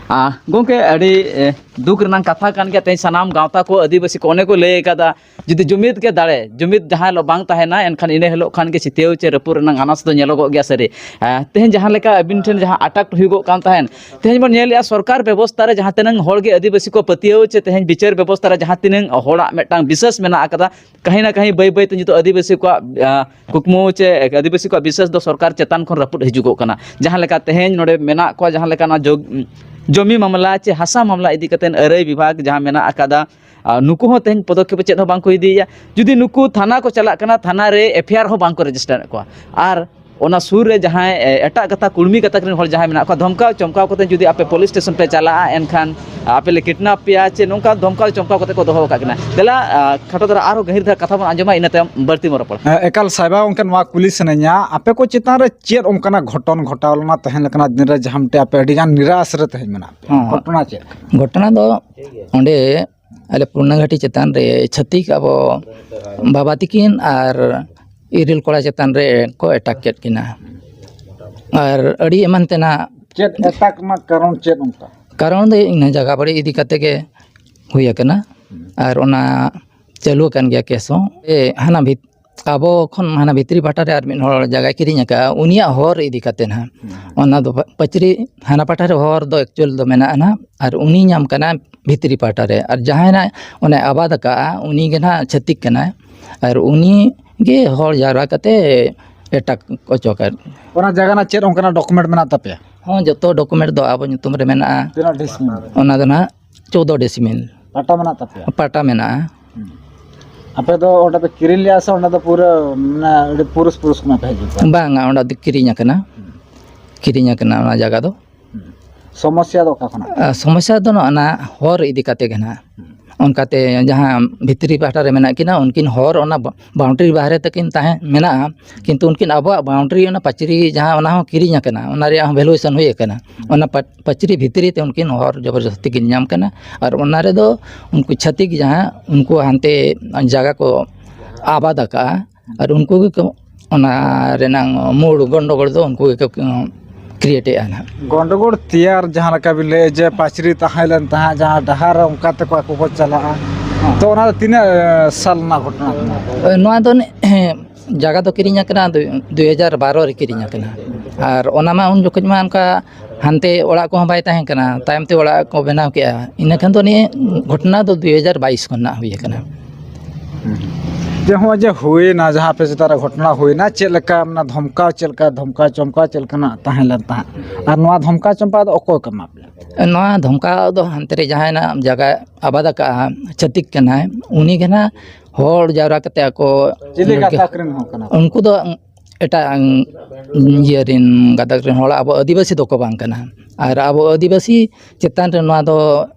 ᱟᱨ ᱜᱚᱢᱠᱮ, ᱟᱹᱰᱤ, ᱮ, ᱫᱩᱠ ᱨᱮᱱᱟᱜ ᱠᱟᱛᱷᱟ ᱠᱟᱱ ᱜᱮᱭᱟ, ᱛᱮᱦᱮᱧ ᱥᱟᱱᱟᱢ ᱜᱟᱶᱛᱟ ᱠᱚ, ᱟᱹᱫᱤᱵᱟᱹᱥᱤ ᱠᱚ, ᱚᱱᱮ ᱠᱚ ᱞᱟᱹᱭ ᱟᱠᱟᱫᱟ, ᱡᱩᱫᱤ ᱡᱩᱢᱤᱫ ᱜᱮ ᱫᱟᱲᱮ, ᱡᱩᱢᱤᱫ ᱡᱟᱦᱟᱸ ᱦᱤᱞᱳᱜ ᱵᱟᱝ ᱛᱟᱦᱮᱱᱟ, ᱮᱱᱠᱷᱟᱱ ᱤᱱᱟᱹ ᱦᱤᱞᱳᱜ ᱠᱷᱟᱱ ᱜᱮ ᱥᱤᱛᱟᱹᱣ ᱪᱮ ᱨᱟᱹᱯᱩᱫ ᱨᱮᱱᱟᱜ ᱟᱱᱟᱥ ᱫᱚ ᱧᱮᱞᱚᱜᱚᱜ ᱜᱮᱭᱟ ᱥᱟᱹᱨᱤ᱾ ᱮᱸ, ᱛᱮᱦᱮᱧ ᱡᱟᱦᱟᱸ ᱞᱮᱠᱟ ᱟᱹᱵᱤᱱ ᱴᱷᱮᱱ ᱡᱟᱦᱟᱸ ᱟᱴᱟᱠ ᱦᱩᱭᱩᱜᱚᱜ ᱠᱟᱱ ᱛᱟᱦᱮᱸᱫ, ᱛᱮᱦᱮᱧ ᱵᱚᱱ ᱧᱮᱞᱮᱜᱼᱟ ᱥᱚᱨᱠᱟᱨ ᱵᱮᱵᱚᱥᱛᱷᱟ ᱨᱮ ᱡᱟᱦᱟᱸ ᱛᱤᱱᱟᱹᱝ ᱦᱚᱲ ᱜᱮ ᱟᱹᱫᱤᱵᱟᱹᱥᱤ ᱠᱚ ᱯᱟᱹᱛᱭᱟᱹᱣ ᱪᱮ ᱛᱮᱦᱮᱧ ᱵᱤᱪᱟᱹᱨ ᱵᱮᱵᱚᱥᱛᱷᱟ ᱨᱮ ᱡᱟᱦᱟᱸ ᱛᱤᱱᱟᱹᱝ ᱦᱚᱲᱟᱜ ᱢᱤᱫᱴᱟᱝ ᱵᱤᱥᱟᱹᱥ ᱢᱮᱱᱟᱜ ᱟᱠᱟᱫᱟ, ᱠᱟᱹᱦᱤ ᱱᱟ ᱠᱟᱹᱦᱤ ᱵᱟᱹᱭ ᱵᱟᱹᱭ ᱛᱮ ᱱᱤᱛᱚᱜ ᱟᱹᱫᱤᱵᱟᱹᱥᱤ ᱠᱚᱣᱟᱜ, ᱟᱸ, ᱠᱩᱠᱢᱩ ᱪᱮ ᱟᱹᱫᱤᱵᱟᱹᱥᱤ ᱠᱚᱣᱟᱜ ᱵᱤᱥᱟᱹᱥ ᱫᱚ ᱥᱚᱨᱠᱟᱨ ᱪᱮᱛᱟᱱ ᱠᱷᱚᱱ ᱨᱟᱹᱯᱩᱫ ᱦᱤᱡᱩᱜᱚᱜ ᱠᱟᱱᱟ᱾ ᱡᱟᱦᱟᱸ ᱞᱮᱠᱟ ᱛᱮᱦᱮᱧ ᱱᱚᱰᱮ ᱢᱮᱱᱟᱜ ᱠᱚᱣᱟ, ᱡᱟᱦᱟᱸ ᱞᱮᱠᱟ ᱱᱚᱣᱟ ᱡᱚᱜ-, ᱡᱚᱢᱤ ᱢᱟᱢᱞᱟ ᱪᱮ ᱦᱟᱥᱟ ᱢᱟᱢᱞᱟ ᱤᱫᱤ ᱠᱟᱛᱮ ᱟᱹᱨᱟᱹᱭ ᱵᱤᱵᱷᱟᱜᱽ ᱡᱟᱦᱟᱸ ᱢᱮᱱᱟᱜ ᱟᱠᱟᱫᱟ, ᱟᱨ ᱱᱩᱠᱩ ᱦᱚᱸ ᱛᱮᱦᱮᱧ ᱯᱚᱫᱚᱠᱷᱮᱯ ᱪᱮᱫ ᱦᱚᱸ ᱵᱟᱝ ᱠᱚ ᱤᱫᱤᱭᱮᱫᱼᱟ᱾ ᱡᱩᱫᱤ ᱱᱩᱠᱩ ᱛᱷᱟᱱᱟ ᱠᱚ ᱪᱟᱞᱟᱜ ᱠᱟᱱᱟ, ᱛᱷᱟᱱᱟ ᱨᱮ ᱮᱯᱷ ᱟᱭ ᱟᱨ ᱦᱚᱸ ᱵᱟᱝ ᱠᱚ ᱨᱮᱡᱤᱥᱴᱟᱨᱮᱫ ᱠᱚᱣᱟ᱾ ᱟᱨ ᱚᱱᱟ ᱥᱩᱨ ᱨᱮ ᱡᱟᱦᱟᱸᱭ, ᱮ, ᱮᱴᱟᱜ ᱜᱟᱛᱟᱠ, ᱠᱩᱲᱢᱤ ᱜᱟᱛᱟᱠ ᱨᱮᱱ ᱦᱚᱲ ᱡᱟᱦᱟᱸᱭ ᱢᱮᱱᱟᱜ ᱠᱚᱣᱟ, ᱫᱷᱚᱢᱠᱟᱣ ᱪᱚᱢᱠᱟᱣ ᱠᱟᱛᱮ ᱡᱩᱫᱤ ᱟᱯᱮ ᱯᱩᱞᱤᱥ ᱥᱴᱮᱥᱚᱱ ᱯᱮ ᱪᱟᱞᱟᱜᱼᱟ, ᱮᱱᱠᱷᱟᱱ ᱟᱯᱮ ᱞᱮ ᱠᱤᱰᱱᱟᱯ ᱯᱮᱭᱟ ᱪᱮ ᱱᱚᱝᱠᱟ ᱫᱷᱚᱢᱠᱟᱣ ᱪᱚᱢᱠᱟᱣ ᱠᱟᱛᱮ ᱠᱚ ᱫᱚᱦᱚ ᱟᱠᱟᱫ ᱠᱤᱱᱟ᱾ ᱫᱮᱞᱟ, ᱟ, ᱠᱷᱟᱴᱚ ᱫᱷᱟᱨᱟ ᱟᱨᱦᱚᱸ ᱜᱟᱹᱦᱤᱨ ᱫᱷᱟᱨᱟ ᱠᱟᱛᱷᱟ ᱵᱚᱱ ᱟᱸᱡᱚᱢᱟ, ᱤᱱᱟᱹ ᱛᱟᱭᱚᱢ ᱵᱟᱹᱲᱛᱤ ᱵᱚᱱ ᱨᱚᱯᱚᱲᱟ᱾ ᱦᱮᱸ, ᱮᱠᱟᱞ ᱥᱟᱭᱵᱟ ᱜᱚᱢᱠᱮ, ᱱᱚᱣᱟ ᱠᱩᱞᱤ ᱥᱟᱱᱟᱧᱟ, ᱟᱯᱮ ᱠᱚ ᱪᱮᱛᱟᱱ ᱨᱮ ᱪᱮᱫ ᱚᱱᱠᱟᱱᱟᱜ ᱜᱷᱚᱴᱚᱱ ᱜᱷᱚᱴᱟᱣ ᱞᱮᱱᱟ ᱛᱮᱦᱮᱧ ᱞᱮᱠᱟᱱᱟᱜ ᱫᱤᱱ ᱨᱮ, ᱡᱟᱦᱟᱸ ᱢᱤᱫᱴᱮᱡ ᱟᱯᱮ ᱟᱹᱰᱤ ᱜᱟᱱ ᱱᱤᱨᱟᱥ ᱨᱮ ᱛᱮᱦᱮᱧ ᱢᱮᱱᱟᱜ ᱯᱮᱭᱟ? ᱦᱚᱸ᱾ ᱜᱷᱚᱴᱚᱱᱟ ᱪᱮᱫ? ᱜᱷᱚᱴᱚᱱᱟ ᱫᱚ ᱚᱸᱰᱮ ᱟᱞᱮ ᱯᱩᱨᱱᱟᱜᱷᱟᱴᱤ ᱪᱮᱛᱟᱱ ᱨᱮ ᱪᱷᱟᱹᱛᱤᱠ ᱟᱵᱚ ᱵᱟᱵᱟ ᱛᱤᱠᱤᱱ ᱟᱨ ᱤᱨᱤᱞ ᱠᱚᱲᱟ ᱪᱮᱛᱟᱱ ᱨᱮ ᱠᱚ ᱮᱴᱟᱠ ᱠᱮᱫ ᱠᱤᱱᱟ᱾ ᱟᱨ ᱟᱹᱰᱤ ᱮᱢᱟᱱ ᱛᱮᱱᱟᱜ ᱪᱮᱫ ᱮᱴᱟᱠ ᱨᱮᱱᱟᱜ ᱠᱟᱨᱚᱱ ᱪᱮᱫ ᱚᱱᱠᱟ? ᱠᱟᱨᱚᱱ ᱫᱚ ᱤᱱᱟᱹ ᱡᱟᱭᱜᱟ ᱵᱟᱹᱲᱤ ᱤᱫᱤ ᱠᱟᱛᱮ ᱜᱮ ᱦᱩᱭ ᱟᱠᱟᱱᱟ᱾ ᱟᱨ ᱚᱱᱟ ᱪᱟᱹᱞᱩ ᱟᱠᱟᱱ ᱜᱮᱭᱟ ᱠᱮᱥ ᱦᱚᱸ᱾ ᱮ, ᱦᱟᱱᱟ ᱵᱷᱤᱛ-, ᱟᱵᱚ ᱠᱷᱚᱱ ᱦᱟᱱᱟ ᱵᱷᱤᱛᱨᱤ ᱯᱟᱦᱴᱟ ᱨᱮ ᱟᱨ ᱢᱤᱫ ᱦᱚᱲ ᱡᱟᱭᱜᱟᱭ ᱠᱤᱨᱤᱧ ᱟᱠᱟᱫᱼᱟ, ᱩᱱᱤᱭᱟᱜ ᱦᱚᱨ ᱤᱫᱤ ᱠᱟᱛᱮ ᱱᱟᱦᱟᱜ᱾ ᱚᱱᱟ ᱫᱚ ᱯᱟ-, ᱯᱟᱹᱪᱨᱤ ᱦᱟᱱᱟ ᱯᱟᱦᱴᱟ ᱨᱮ ᱦᱚᱨ ᱫᱚ ᱮᱠᱪᱩᱭᱮᱞ ᱫᱚ ᱢᱮᱱᱟᱜᱼᱟ ᱱᱟᱦᱟᱜ, ᱟᱨ ᱩᱱᱤ ᱧᱟᱢ ᱠᱟᱱᱟ ᱵᱷᱤᱛᱨᱤ ᱯᱟᱦᱴᱟ ᱨᱮ, ᱟᱨ ᱡᱟᱦᱟᱸᱭ ᱱᱟᱦᱟᱜ ᱚᱱᱮ ᱟᱵᱟᱫ ᱟᱠᱟᱫᱼᱟ, ᱩᱱᱤ ᱜᱮ ᱱᱟᱦᱟᱜ ᱪᱷᱟᱹᱛᱤᱠ ᱠᱟᱱᱟᱭ, ᱟᱨ ᱩᱱᱤ ᱜᱮ ᱦᱚᱲ ᱡᱟᱣᱨᱟ ᱠᱟᱛᱮ ᱮᱴᱟᱜ ᱚᱪᱚ ᱠᱟᱫ᱾ ᱚᱱᱟ ᱡᱟᱭᱜᱟ ᱨᱮᱱᱟᱜ ᱪᱮᱫ ᱚᱱᱠᱟᱱᱟᱜ ᱰᱚᱠᱩᱢᱮᱱᱴ ᱢᱮᱱᱟᱜ ᱛᱟᱯᱮᱭᱟ? ᱦᱚᱸ, ᱡᱚᱛᱚ ᱰᱚᱠᱩᱢᱮᱱᱴ ᱫᱚ ᱟᱵᱚ ᱧᱩᱛᱩᱢ ᱨᱮ ᱢᱮᱱᱟᱜᱼᱟ᱾ ᱛᱤᱱᱟᱹᱜ ᱰᱤᱥᱢᱤᱞ? ᱚᱱᱟ ᱫᱚ ᱱᱟᱦᱟᱜ ᱪᱳᱫᱚ ᱰᱤᱥᱢᱤᱞ᱾ ᱯᱟᱴᱟ ᱢᱮᱱᱟᱜ ᱛᱟᱯᱮᱭᱟ? ᱯᱟᱴᱟ ᱢᱮᱱᱟᱜᱼᱟ᱾ ᱦᱩᱸ᱾ ᱟᱯᱮ ᱫᱚ ᱚᱸᱰᱮ ᱯᱮ ᱠᱤᱨᱤᱧ ᱞᱮᱜᱼᱟ ᱥᱮ ᱚᱸᱰᱮ ᱫᱚ ᱯᱩᱨᱟᱹ, ᱢᱟᱱᱮ, ᱟᱹᱰᱤ ᱯᱩᱨᱩᱥ ᱯᱩᱨᱩᱥ ᱠᱷᱚᱱᱟᱜ ᱯᱮ ᱦᱤᱡᱩᱜ ᱠᱟᱱᱟ? ᱵᱟᱝᱟ, ᱚᱸᱰᱮ ᱫᱚ ᱠᱤᱨᱤᱧ ᱟᱠᱟᱱᱟ᱾ ᱦᱩᱸ᱾ ᱠᱤᱨᱤᱧ ᱟᱠᱟᱱᱟ ᱚᱱᱟ ᱡᱟᱭᱜᱟ ᱫᱚ᱾ ᱦᱩᱸ᱾ ᱥᱚᱢᱚᱥᱥᱟ ᱫᱚ ᱚᱠᱟ ᱠᱷᱚᱱᱟᱜ? ᱟᱨ ᱥᱚᱢᱚᱥᱥᱟ ᱫᱚ ᱱᱚᱜᱼᱚ ᱱᱟ ᱦᱚᱨ ᱤᱫᱤ ᱠᱟᱛᱮ ᱜᱮ ᱱᱟᱦᱟᱜ᱾ ᱦᱩᱸ᱾ ᱚᱱᱠᱟᱛᱮ ᱡᱟᱦᱟᱸ ᱵᱷᱤᱛᱨᱤ ᱯᱟᱦᱴᱟ ᱨᱮ ᱢᱮᱱᱟᱜ ᱠᱤᱱᱟ, ᱩᱱᱠᱤᱱ ᱦᱚᱨ ᱚᱱᱟ ᱵᱟ-, boundary ᱵᱟᱦᱨᱮ ᱛᱮᱠᱤᱱ ᱛᱟᱦᱮᱸ ᱢᱮᱱᱟᱜᱼᱟ, ᱠᱤᱱᱛᱩ ᱩᱱᱠᱤᱱ ᱟᱵᱚᱣᱟᱜ boundary, ᱚᱱᱟ ᱯᱟᱹᱪᱨᱤ ᱡᱟᱦᱟᱸ, ᱚᱱᱟ ᱦᱚᱸ ᱠᱤᱨᱤᱧ ᱟᱠᱟᱱᱟ, ᱚᱱᱟ ᱨᱮᱭᱟᱜ ᱦᱚᱸ valuation ᱦᱩᱭ ᱟᱠᱟᱱᱟ᱾ ᱚᱱᱟ ᱯᱟ-, ᱯᱟᱹᱪᱨᱤ ᱵᱷᱤᱛᱨᱤ ᱛᱮ ᱩᱱᱠᱤᱱ ᱦᱚᱨ ᱡᱚᱵᱚᱨᱡᱚᱥᱛᱤ ᱠᱤᱱ ᱧᱟᱢ ᱠᱟᱱᱟ᱾ ᱟᱨ ᱚᱱᱟ ᱨᱮᱫᱚ ᱩᱱᱠᱩ ᱪᱷᱟᱹᱛᱤᱠ ᱡᱟᱦᱟᱸ, ᱩᱱᱠᱩ ᱦᱟᱱᱛᱮ ᱡᱟᱭᱜᱟ ᱠᱚ ᱟᱵᱟᱫ ᱟᱠᱟᱜᱼᱟ, ᱟᱨ ᱩᱱᱠᱩ ᱜᱮᱠᱚ ᱚᱱᱟ ᱨᱮᱱᱟᱝ ᱢᱩᱲ ᱜᱚᱱᱰᱚᱜᱳᱲ ᱫᱚ ᱩᱱᱠᱩ ᱜᱮᱠᱚ create ᱮᱫᱼᱟ ᱱᱟᱦᱟᱜ᱾ ᱜᱚᱱᱰᱚᱜᱳᱲ ᱛᱮᱭᱟᱨ ᱡᱟᱦᱟᱸ ᱞᱮᱠᱟ ᱵᱤᱱ ᱞᱟᱹᱭᱮᱫ ᱡᱮ ᱯᱟᱹᱪᱨᱤ ᱛᱟᱦᱮᱸ ᱞᱮᱱ ᱛᱟᱦᱮᱸᱫ, ᱡᱟᱦᱟᱸ ᱰᱟᱦᱟᱨ ᱨᱮ ᱚᱱᱠᱟ ᱛᱮᱠᱚ ᱟᱠᱚ ᱠᱚ ᱪᱟᱞᱟᱜᱼᱟ, ᱛᱚ ᱚᱱᱟ ᱫᱚ ᱛᱤᱱᱟᱹᱜ, ᱮ, ᱥᱟᱞ ᱨᱮᱱᱟᱜ ᱜᱷᱚᱴᱚᱱᱟ ᱠᱟᱱᱟ? ᱱᱚᱣᱟ ᱫᱚ ᱱᱮ-, ᱡᱟᱭᱜᱟ ᱫᱚ ᱠᱤᱨᱤᱧ ᱟᱠᱟᱱᱟ ᱫᱩ-, ᱫᱩᱭ ᱦᱟᱡᱟᱨ ᱵᱟᱨᱚ ᱨᱮ ᱠᱤᱨᱤᱧ ᱟᱠᱟᱱᱟ᱾ ᱟᱨ ᱚᱱᱟ ᱢᱟ ᱩᱱ ᱡᱚᱠᱷᱚᱱ ᱢᱟ ᱚᱱᱠᱟ ᱦᱟᱱᱛᱮ ᱚᱲᱟᱜ ᱠᱚᱦᱚᱸ ᱵᱟᱭ ᱛᱟᱦᱮᱸ ᱠᱟᱱᱟ, ᱛᱟᱭᱚᱢ ᱛᱮ ᱚᱲᱟᱜ ᱠᱚ ᱵᱮᱱᱟᱣ ᱠᱮᱜᱼᱟ᱾ ᱤᱱᱟᱹ ᱠᱷᱟᱱ ᱫᱚ ᱱᱤᱭᱟᱹ ᱜᱷᱚᱴᱚᱱᱟ ᱫᱚ ᱫᱩᱭ ᱦᱟᱡᱟᱨ ᱵᱟᱭᱤᱥ ᱠᱷᱚᱱᱟᱜ ᱦᱩᱭ ᱟᱠᱟᱱᱟ᱾ ᱡᱮ ᱱᱚᱜᱼᱚᱭ ᱡᱮ ᱦᱩᱭᱱᱟ, ᱡᱟᱦᱟᱸ ᱟᱯᱮ ᱪᱮᱛᱟᱱ ᱨᱮ ᱜᱷᱚᱴᱚᱱᱟ ᱦᱩᱭᱱᱟ, ᱪᱮᱫ ᱞᱮᱠᱟ ᱚᱱᱟ ᱫᱷᱚᱢᱠᱟᱣ, ᱪᱮᱫ ᱞᱮᱠᱟ ᱫᱷᱚᱢᱠᱟᱣ ᱪᱚᱢᱠᱟᱣ ᱪᱮᱫ ᱞᱮᱠᱟᱱᱟᱜ ᱛᱟᱦᱮᱸ ᱞᱮᱱ ᱛᱟᱦᱮᱸᱫ, ᱟᱨ ᱱᱚᱣᱟ ᱫᱷᱚᱢᱠᱟᱣ ᱪᱚᱢᱠᱟᱣ ᱫᱚ ᱚᱠᱚᱭ ᱠᱚ ᱮᱢᱟ ᱯᱮᱭᱟ? ᱱᱚᱣᱟ ᱫᱷᱚᱢᱠᱟᱣ ᱫᱚ ᱦᱟᱱᱛᱮ ᱨᱮ ᱡᱟᱦᱟᱸᱭ ᱱᱟᱜ ᱡᱟᱭᱜᱟ ᱟᱵᱟᱫ ᱟᱠᱟᱫᱼᱟ, ᱪᱷᱟᱹᱛᱤᱠ ᱠᱟᱱᱟᱭ, ᱩᱱᱤ ᱜᱮ ᱱᱟᱜ ᱦᱚᱲ ᱡᱟᱣᱨᱟ ᱠᱟᱛᱮ ᱟᱠᱚ ᱪᱤᱞᱤ ᱜᱟᱛᱟᱠ ᱨᱮᱱ ᱦᱚᱲ ᱠᱟᱱᱟ ᱠᱚ? ᱩᱱᱠᱩ ᱫᱚ ᱮᱴᱟᱜ ᱤᱭᱟᱹ ᱨᱮᱱ ᱜᱟᱛᱟᱠ ᱨᱮᱱ ᱦᱚᱲ, ᱟᱵᱚ ᱟᱹᱫᱤᱵᱟᱹᱥᱤ ᱫᱚᱠᱚ ᱵᱟᱝ ᱠᱟᱱᱟ᱾ ᱟᱨ ᱟᱵᱚ ᱟᱹᱫᱤᱵᱟᱹᱥᱤ ᱪᱮᱛᱟᱱ ᱨᱮ ᱱᱚᱣᱟ ᱫᱚ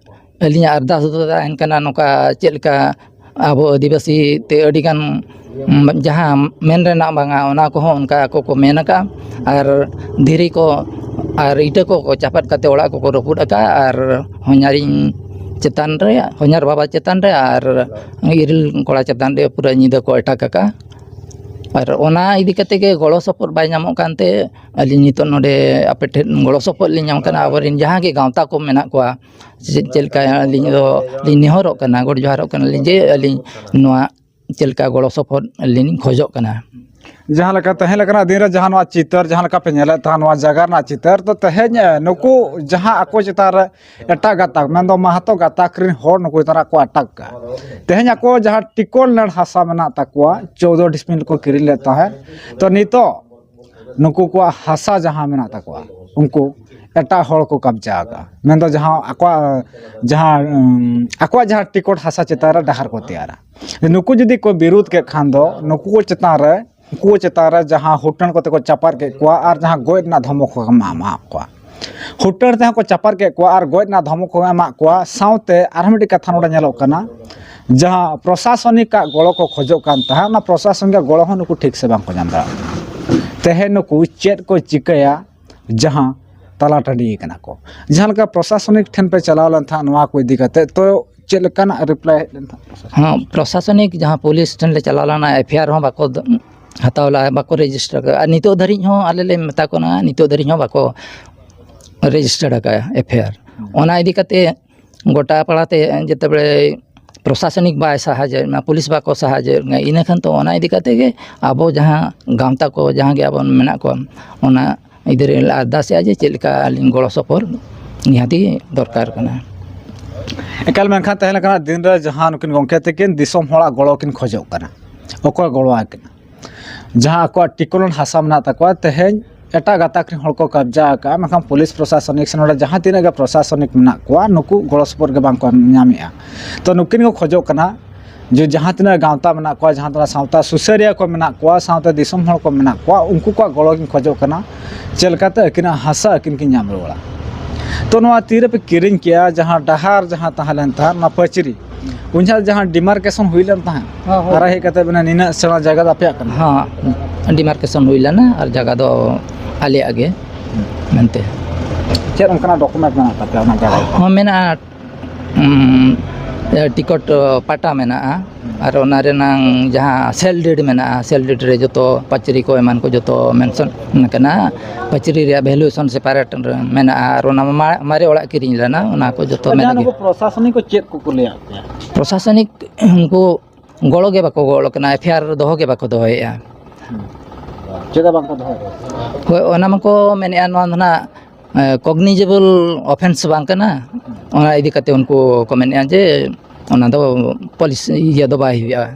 ᱟᱹᱞᱤᱧᱟᱜ ᱟᱨᱫᱟᱥ ᱫᱚ ᱛᱟᱦᱮᱱ ᱠᱟᱱᱟ, ᱱᱚᱝᱠᱟ ᱪᱮᱫ ᱞᱮᱠᱟ ᱟᱵᱚ ᱟᱹᱫᱤᱵᱟᱹᱥᱤ ᱛᱮ ᱟᱹᱰᱤᱜᱟᱱ, ᱩᱢ, ᱡᱟᱦᱟᱸ ᱢᱮᱱ ᱨᱮᱱᱟᱜ ᱵᱟᱝᱟ, ᱚᱱᱟ ᱠᱚᱦᱚᱸ ᱚᱱᱠᱟ ᱟᱠᱚ ᱠᱚ ᱢᱮᱱ ᱟᱠᱟᱫᱼᱟ᱾ ᱟᱨ ᱫᱷᱤᱨᱤ ᱠᱚ ᱟᱨ ᱤᱴᱟᱹ ᱠᱚᱠᱚ ᱪᱟᱯᱟᱫ ᱠᱟᱛᱮ ᱚᱲᱟᱜ ᱠᱚᱠᱚ ᱨᱟᱹᱯᱩᱫ ᱟᱠᱟᱫᱼᱟ᱾ ᱟᱨ ᱦᱚᱧᱦᱟᱨᱤᱧ ᱪᱮᱛᱟᱱ ᱨᱮ, ᱦᱚᱧᱦᱟᱨ ᱵᱟᱵᱟ ᱪᱮᱛᱟᱱ ᱨᱮ ᱟᱨ ᱤᱨᱤᱞ ᱠᱚᱲᱟ ᱪᱮᱛᱟᱱ ᱨᱮ ᱯᱩᱨᱟᱹ ᱧᱤᱫᱟᱹ ᱠᱚ ᱮᱴᱟᱠ ᱟᱠᱟᱫᱼᱟ᱾ ᱟᱨ ᱚᱱᱟ ᱤᱫᱤ ᱠᱟᱛᱮ ᱜᱮ ᱜᱚᱲᱚ ᱥᱚᱯᱚᱦᱚᱫ ᱵᱟᱭ ᱧᱟᱢᱚᱜ ᱠᱟᱱᱛᱮ ᱟᱹᱞᱤᱧ ᱱᱤᱛᱚᱜ ᱱᱚᱰᱮ ᱟᱯᱮ ᱴᱷᱮᱱ ᱜᱚᱲᱚ ᱥᱚᱯᱚᱦᱚᱫ ᱞᱤᱧ ᱧᱟᱢ ᱠᱟᱱᱟ᱾ ᱟᱵᱚᱨᱮᱱ ᱡᱟᱦᱟᱸ ᱜᱮ ᱜᱟᱶᱛᱟ ᱠᱚ ᱢᱮᱱᱟᱜ ᱠᱚᱣᱟ, ᱪᱮᱫ, ᱪᱮᱫ ᱞᱮᱠᱟ ᱟᱹᱞᱤᱧ ᱫᱚ ᱞᱤᱧ ᱱᱮᱦᱚᱨᱚᱜ ᱠᱟᱱᱟ, ᱜᱚᱰ ᱡᱚᱦᱟᱨᱚᱜ ᱠᱟᱱᱟᱞᱤᱧ ᱡᱮ ᱟᱹᱞᱤᱧ ᱱᱚᱣᱟ ᱪᱮᱫ ᱞᱮᱠᱟ ᱜᱚᱲᱚ ᱥᱚᱯᱚᱦᱚᱫ ᱟᱹᱞᱤᱧ ᱞᱤᱧ ᱠᱷᱚᱡᱚᱜ ᱠᱟᱱᱟ᱾ ᱡᱟᱦᱟᱸ ᱞᱮᱠᱟ ᱛᱟᱦᱮᱸ ᱞᱮᱠᱟᱱᱟᱜ ᱫᱤᱱ ᱨᱮ ᱡᱟᱦᱟᱸ ᱱᱚᱣᱟ ᱪᱤᱛᱟᱹᱨ, ᱡᱟᱦᱟᱸ ᱞᱮᱠᱟ ᱯᱮ ᱧᱮᱞᱮᱫ ᱛᱟᱦᱮᱸ ᱱᱚᱣᱟ ᱡᱟᱭᱜᱟ ᱨᱮᱱᱟᱜ ᱪᱤᱛᱟᱹᱨ, ᱛᱚ ᱛᱮᱦᱮᱧ, ᱮ, ᱱᱩᱠᱩ ᱡᱟᱦᱟᱸ ᱟᱠᱚ ᱪᱮᱛᱟᱱ ᱨᱮ ᱮᱴᱟᱜ ᱜᱟᱛᱟᱠ, ᱢᱮᱱᱫᱚ ᱢᱟᱦᱟᱛᱚ ᱜᱟᱛᱟᱠ ᱨᱮᱱ ᱦᱚᱲ ᱱᱩᱠᱩ ᱪᱮᱛᱟᱱ ᱨᱮ ᱠᱚ ᱟᱴᱟᱠ ᱠᱟᱜᱼᱟ᱾ ᱛᱮᱦᱮᱧ ᱟᱠᱚ ᱡᱟᱦᱟᱸ ᱴᱤᱠᱚᱞ ᱱᱮᱲ ᱦᱟᱥᱟ ᱢᱮᱱᱟᱜ ᱛᱟᱠᱚᱣᱟ, ᱪᱳᱣᱫᱚ ᱰᱤᱥᱢᱤᱞ ᱠᱚ ᱠᱤᱨᱤᱧ ᱞᱮᱫ ᱛᱟᱦᱮᱸᱫ, ᱛᱚ ᱱᱤᱛᱚᱜ ᱱᱩᱠᱩ ᱠᱚᱣᱟᱜ ᱦᱟᱥᱟ ᱡᱟᱦᱟᱸ ᱢᱮᱱᱟᱜ ᱛᱟᱠᱚᱣᱟ, ᱩᱱᱠᱩ ᱮᱴᱟᱜ ᱦᱚᱲ ᱠᱚ ᱠᱟᱵᱽᱡᱟ ᱟᱠᱟᱫᱼᱟ᱾ ᱢᱮᱱᱫᱚ ᱡᱟᱦᱟᱸ ᱟᱠᱚᱣᱟᱜ, ᱡᱟᱦᱟᱸ, ᱩᱢ, ᱟᱠᱚᱣᱟᱜ ᱡᱟᱦᱟᱸ ᱴᱤᱠᱚᱴ ᱦᱟᱥᱟ ᱪᱮᱛᱟᱱ ᱨᱮ ᱰᱟᱦᱟᱨ ᱠᱚ ᱛᱮᱭᱟᱨᱟ, ᱱᱩᱠᱩ ᱡᱩᱫᱤ ᱠᱚ ᱵᱤᱨᱩᱫᱷ ᱠᱮᱫ ᱠᱷᱟᱱ ᱫᱚ ᱱᱩᱠᱩ ᱠᱚ ᱪᱮᱛᱟᱱ ᱨᱮ, ᱩᱱᱠᱩ ᱠᱚ ᱪᱮᱛᱟᱱ ᱨᱮ ᱡᱟᱦᱟᱸ ᱦᱩᱴᱟᱹᱱ ᱠᱚᱛᱮ ᱠᱚ ᱪᱟᱯᱟᱫ ᱠᱮᱫ ᱠᱚᱣᱟ ᱟᱨ ᱡᱟᱦᱟᱸ ᱜᱚᱡ ᱨᱮᱱᱟᱜ ᱫᱷᱚᱢᱚᱠ ᱠᱚ ᱮᱢᱟ, ᱮᱢᱟᱣᱟᱫ ᱠᱚᱣᱟ, ᱦᱩᱴᱟᱹᱲ ᱛᱮᱦᱚᱸ ᱠᱚ ᱪᱟᱯᱟᱫ ᱠᱮᱫ ᱠᱚᱣᱟ ᱟᱨ ᱜᱚᱡ ᱨᱮᱱᱟᱜ ᱫᱷᱚᱢᱚᱠ ᱠᱚ ᱮᱢᱟᱜ ᱠᱚᱣᱟ᱾ ᱥᱟᱶᱛᱮ ᱟᱨᱦᱚᱸ ᱢᱤᱫᱴᱤᱡ ᱠᱟᱛᱷᱟ ᱱᱚᱰᱮ ᱧᱮᱞᱚᱜ ᱠᱟᱱᱟ, ᱡᱟᱦᱟᱸ ᱯᱨᱚᱥᱟᱥᱚᱱᱤᱠᱟᱜ ᱜᱚᱲᱚ ᱠᱚ ᱠᱷᱚᱡᱚᱜ ᱠᱟᱱ ᱛᱟᱦᱮᱸᱫ, ᱚᱱᱟ ᱯᱨᱚᱥᱟᱥᱚᱱᱤᱠᱟᱜ ᱜᱚᱲᱚ ᱦᱚᱸ ᱱᱩᱠᱩ ᱴᱷᱤᱠ ᱥᱮ ᱵᱟᱝ ᱠᱚ ᱧᱟᱢ ᱫᱟᱲᱮᱭᱟᱜ ᱠᱟᱱᱟ᱾ ᱛᱮᱦᱮᱧ ᱱᱩᱠᱩ ᱪᱮᱫ ᱠᱚ ᱪᱤᱠᱟᱹᱭᱟ, ᱡᱟᱦᱟᱸ ᱛᱟᱞᱟ ᱴᱟᱺᱰᱤ ᱠᱟᱱᱟ ᱠᱚ? ᱡᱟᱦᱟᱸ ᱞᱮᱠᱟ ᱯᱨᱚᱥᱟᱥᱚᱱᱤᱠ ᱴᱷᱮᱱ ᱯᱮ ᱪᱟᱞᱟᱣ ᱞᱮᱱ ᱛᱟᱦᱮᱸᱫ ᱱᱚᱣᱟ ᱠᱚ ᱤᱫᱤ ᱠᱟᱛᱮ, ᱛᱚ ᱪᱮᱫ ᱞᱮᱠᱟᱱᱟᱜ ᱨᱤᱯᱞᱟᱭ ᱦᱮᱡ ᱞᱮᱱ ᱛᱟᱦᱮᱸᱫ ᱯᱨᱚᱥᱟᱥᱚᱱᱤᱠ? ᱦᱚᱸ, ᱯᱨᱚᱥᱟᱥᱚᱱᱤᱠ ᱡᱟᱦᱟᱸ ᱯᱩᱞᱤᱥ ᱴᱷᱮᱱ ᱞᱮ ᱪᱟᱞᱟᱣ ᱞᱮᱱᱟ, ᱮᱯᱷ ᱟᱭ ᱟᱨ ᱦᱚᱸ ᱵᱟᱠᱚ ᱫᱚ-, ᱦᱟᱛᱟᱣ ᱞᱮᱫᱼᱟ, ᱵᱟᱠᱚ ᱨᱮᱡᱤᱥᱴᱟᱨ ᱠᱟᱜᱼᱟ᱾ ᱟᱨ ᱱᱤᱛᱚᱜ ᱫᱷᱟᱹᱨᱤᱡ ᱦᱚᱸ ᱟᱞᱮ ᱞᱮ ᱢᱮᱛᱟ ᱠᱚ ᱠᱟᱱᱟ, ᱱᱤᱛᱚᱜ ᱫᱷᱟᱹᱨᱤᱡ ᱦᱚᱸ ᱵᱟᱠᱚ ᱨᱮᱡᱤᱥᱴᱟᱨ ᱟᱠᱟᱫᱼᱟ ᱮᱯᱷ ᱟᱭ ᱟᱨ᱾ ᱚᱱᱟ ᱤᱫᱤ ᱠᱟᱛᱮ ᱜᱚᱴᱟ ᱯᱟᱲᱟᱛᱮ ᱡᱮᱛᱮ ᱵᱮᱲᱮ ᱯᱨᱚᱥᱟᱥᱚᱱᱤᱠ ᱵᱟᱭ ᱥᱟᱦᱟᱡᱽᱡᱚᱭᱮᱫ ᱢᱟ, ᱯᱩᱞᱤᱥ ᱵᱟᱠᱚ ᱥᱟᱦᱟᱡᱽᱡᱚᱭᱮᱫ ᱢᱟ, ᱤᱱᱟᱹ ᱠᱷᱟᱱ ᱛᱚ ᱚᱱᱟ ᱤᱫᱤ ᱠᱟᱛᱮ ᱜᱮ ᱟᱵᱚ ᱡᱟᱦᱟᱸ ᱜᱟᱶᱛᱟ ᱠᱚ ᱡᱟᱦᱟᱸ ᱜᱮ ᱟᱵᱚ ᱢᱮᱱᱟᱜ ᱠᱚᱣᱟ, ᱚᱱᱟ ᱤᱫᱤ ᱨᱮ ᱞᱮ ᱟᱨᱫᱟᱥᱮᱜᱼᱟ ᱡᱮ ᱪᱮᱫ ᱞᱮᱠᱟ ᱟᱹᱞᱤᱧ ᱜᱚᱲᱚ ᱥᱚᱯᱚᱦᱚᱫ ᱱᱤᱦᱟᱹᱛᱤ ᱫᱚᱨᱠᱟᱨ ᱠᱟᱱᱟ᱾ ᱮᱠᱟᱞ, ᱢᱮᱱᱠᱷᱟᱱ ᱛᱟᱦᱮᱸ ᱞᱮᱱᱠᱷᱟᱱ ᱫᱤᱱ ᱨᱮ ᱡᱟᱦᱟᱸ ᱱᱩᱠᱤᱱ ᱜᱚᱢᱠᱮ ᱛᱟᱹᱠᱤᱱ ᱫᱤᱥᱚᱢ ᱦᱚᱲᱟᱜ ᱜᱚᱲᱚ ᱠᱤᱱ ᱠᱷᱚᱡᱚᱜ ᱠᱟᱱᱟ, ᱚᱠᱚᱭ ᱜᱚᱲᱚ ᱟᱹᱠᱤᱱᱟ? ᱡᱟᱦᱟᱸ ᱟᱠᱚᱣᱟᱜ ᱴᱤᱠᱟᱹᱞᱚᱱ ᱦᱟᱥᱟ ᱢᱮᱱᱟᱜ ᱛᱟᱠᱚᱣᱟ, ᱛᱮᱦᱮᱧ ᱮᱴᱟᱜ ᱜᱟᱛᱟᱠ ᱨᱮᱱ ᱦᱚᱲ ᱠᱚ ᱠᱟᱵᱽᱡᱟ ᱟᱠᱟᱫᱼᱟ, ᱢᱮᱱᱠᱷᱟᱱ ᱯᱩᱞᱤᱥ ᱯᱨᱚᱥᱟᱥᱚᱱᱤᱠ ᱥᱮ ᱱᱚᱰᱮ ᱡᱟᱦᱟᱸ ᱛᱤᱱᱟᱹᱜ ᱜᱮ ᱯᱨᱚᱥᱟᱥᱚᱱᱤᱠ ᱢᱮᱱᱟᱜ ᱠᱚᱣᱟ, ᱱᱩᱠᱩ ᱜᱚᱲᱚ ᱥᱚᱯᱚᱦᱚᱫ ᱜᱮ ᱵᱟᱝ ᱠᱚ ᱧᱟᱢᱮᱫᱼᱟ᱾ ᱛᱚ ᱱᱩᱠᱤᱱ ᱠᱚ ᱠᱷᱚᱡᱚᱜ ᱠᱟᱱᱟ ᱡᱮ ᱡᱟᱦᱟᱸ ᱛᱤᱱᱟᱹᱜ ᱜᱟᱶᱛᱟ ᱢᱮᱱᱟᱜ ᱠᱚᱣᱟ, ᱡᱟᱦᱟᱸ ᱛᱤᱱᱟᱹᱜ ᱥᱟᱶᱛᱟ ᱥᱩᱥᱟᱹᱨᱤᱭᱟᱹ ᱠᱚ ᱢᱮᱱᱟᱜ ᱠᱚᱣᱟ, ᱥᱟᱶᱛᱮ ᱫᱤᱥᱚᱢ ᱦᱚᱲ ᱠᱚ ᱢᱮᱱᱟᱜ ᱠᱚᱣᱟ, ᱩᱱᱠᱩ ᱠᱚᱣᱟᱜ ᱜᱚᱲᱚ ᱜᱤᱧ ᱠᱷᱚᱡᱚᱜ ᱠᱟᱱᱟ, ᱪᱮᱫ ᱞᱮᱠᱟᱛᱮ ᱟᱹᱠᱤᱱᱟᱜ ᱦᱟᱥᱟ ᱟᱹᱠᱤᱱ ᱠᱤᱱ ᱧᱟᱢ ᱨᱩᱣᱟᱹᱲᱟ᱾ ᱛᱚ ᱱᱚᱣᱟ ᱛᱤᱨᱮᱯᱮ ᱠᱤᱨᱤᱧ ᱠᱮᱜᱼᱟ, ᱡᱟᱦᱟᱸ ᱰᱟᱦᱟᱨ ᱡᱟᱦᱟᱸ ᱛᱟᱦᱮᱸ ᱞᱮᱱ ᱛᱟᱦᱮᱸᱫ, ᱚᱱᱟ ᱯᱟᱹᱪᱨᱤ, ᱩᱱ ᱡᱚᱦᱚᱜ ᱡᱟᱦᱟᱸ ᱰᱤᱢᱟᱨᱠᱮᱥᱚᱱ ᱦᱩᱭ ᱞᱮᱱ ᱛᱟᱦᱮᱸᱫ, ᱦᱚᱸ, ᱦᱚᱸ᱾ ᱟᱨ ᱦᱮᱡ ᱠᱟᱛᱮ ᱢᱮᱱᱟ ᱱᱤᱱᱟᱹᱜ ᱥᱮᱬᱟ ᱡᱟᱭᱜᱟ ᱫᱚ ᱟᱯᱮᱭᱟᱜ ᱠᱟᱱᱟ᱾ ᱦᱚᱸ, ᱰᱤᱢᱟᱨᱠᱮᱥᱚᱱ ᱦᱩᱭ ᱞᱮᱱᱟ ᱟᱨ ᱡᱟᱭᱜᱟ ᱫᱚ ᱟᱞᱮᱭᱟᱜ ᱜᱮ ᱢᱮᱱᱛᱮ᱾ ᱪᱮᱫ ᱚᱱᱠᱟᱱᱟᱜ ᱰᱚᱠᱩᱢᱮᱱᱴ ᱢᱮᱱᱟᱜ ᱛᱟᱯᱮᱭᱟ ᱚᱱᱟ ᱡᱟᱭᱜᱟ ᱨᱮ? ᱦᱚᱸ, ᱢᱮᱱᱟᱜᱼᱟ᱾ ᱩᱸ, ᱴᱤᱠᱚᱴ ᱯᱟᱴᱟ ᱢᱮᱱᱟᱜᱼᱟ, ᱟᱨ ᱚᱱᱟ ᱨᱮᱱᱟᱝ ᱡᱟᱦᱟᱸ ᱥᱮᱞ ᱰᱤᱰ ᱢᱮᱱᱟᱜᱼᱟ, ᱥᱮᱞ ᱰᱤᱰ ᱨᱮ ᱡᱚᱛᱚ ᱯᱟᱹᱪᱨᱤ ᱠᱚ ᱮᱢᱟᱱ ᱠᱚ ᱡᱚᱛᱚ ᱢᱮᱱᱥᱚᱱ ᱠᱟᱱᱟ᱾ ᱯᱟᱹᱪᱨᱤ ᱨᱮᱭᱟᱜ ᱵᱷᱮᱞᱩᱭᱮᱥᱚᱱ ᱥᱮᱯᱟᱨᱮᱴ ᱢᱮᱱᱟᱜᱼᱟ, ᱟᱨ ᱚᱱᱟ ᱢᱟ-, ᱢᱟᱨᱮ ᱚᱲᱟᱜ ᱠᱤᱨᱤᱧ ᱞᱮᱱᱟ, ᱚᱱᱟ ᱠᱚ ᱡᱚᱛᱚ ᱟᱪᱪᱷᱟ, ᱢᱮᱱᱟᱜ ᱜᱮᱭᱟ᱾ ᱱᱩᱠᱩ ᱯᱨᱚᱥᱟᱥᱚᱱᱤᱠ ᱠᱚ ᱪᱮᱫ ᱠᱚᱠᱚ ᱞᱟᱹᱭᱟᱫ ᱯᱮᱭᱟ? ᱯᱨᱚᱥᱟᱥᱚᱱᱤᱠ ᱩᱱᱠᱩ ᱜᱚᱲᱚ ᱜᱮ ᱵᱟᱠᱚ ᱜᱚᱲᱚ ᱠᱟᱱᱟ, ᱮᱯᱷ ᱟᱭ ᱟᱨ ᱫᱚᱦᱚ ᱜᱮ ᱵᱟᱠᱚ ᱫᱚᱦᱚᱭᱮᱫᱼᱟ᱾ ᱪᱮᱫᱟᱜ ᱵᱟᱝᱠᱚ ᱫᱚᱦᱚᱭᱮᱫᱼᱟ? ᱦᱳᱭ, ᱚᱱᱟ ᱢᱟᱠᱚ ᱢᱮᱱᱮᱫᱼᱟ, ᱱᱚᱣᱟ ᱫᱚ ᱱᱟᱦᱟᱜ, ᱮ, ᱠᱚᱜᱱᱤᱡᱮᱵᱚᱞ ᱚᱯᱷᱮᱱᱥ ᱵᱟᱝ ᱠᱟᱱᱟ᱾ ᱚᱱᱟ ᱤᱫᱤ ᱠᱟᱛᱮ ᱩᱱᱠᱩ ᱠᱚ ᱢᱮᱱᱮᱫᱼᱟ ᱡᱮ ᱚᱱᱟ ᱫᱚ ᱯᱚᱞᱤᱥ ᱤᱭᱟᱹ ᱫᱚ ᱵᱟᱭ ᱦᱩᱭᱩᱜᱼᱟ᱾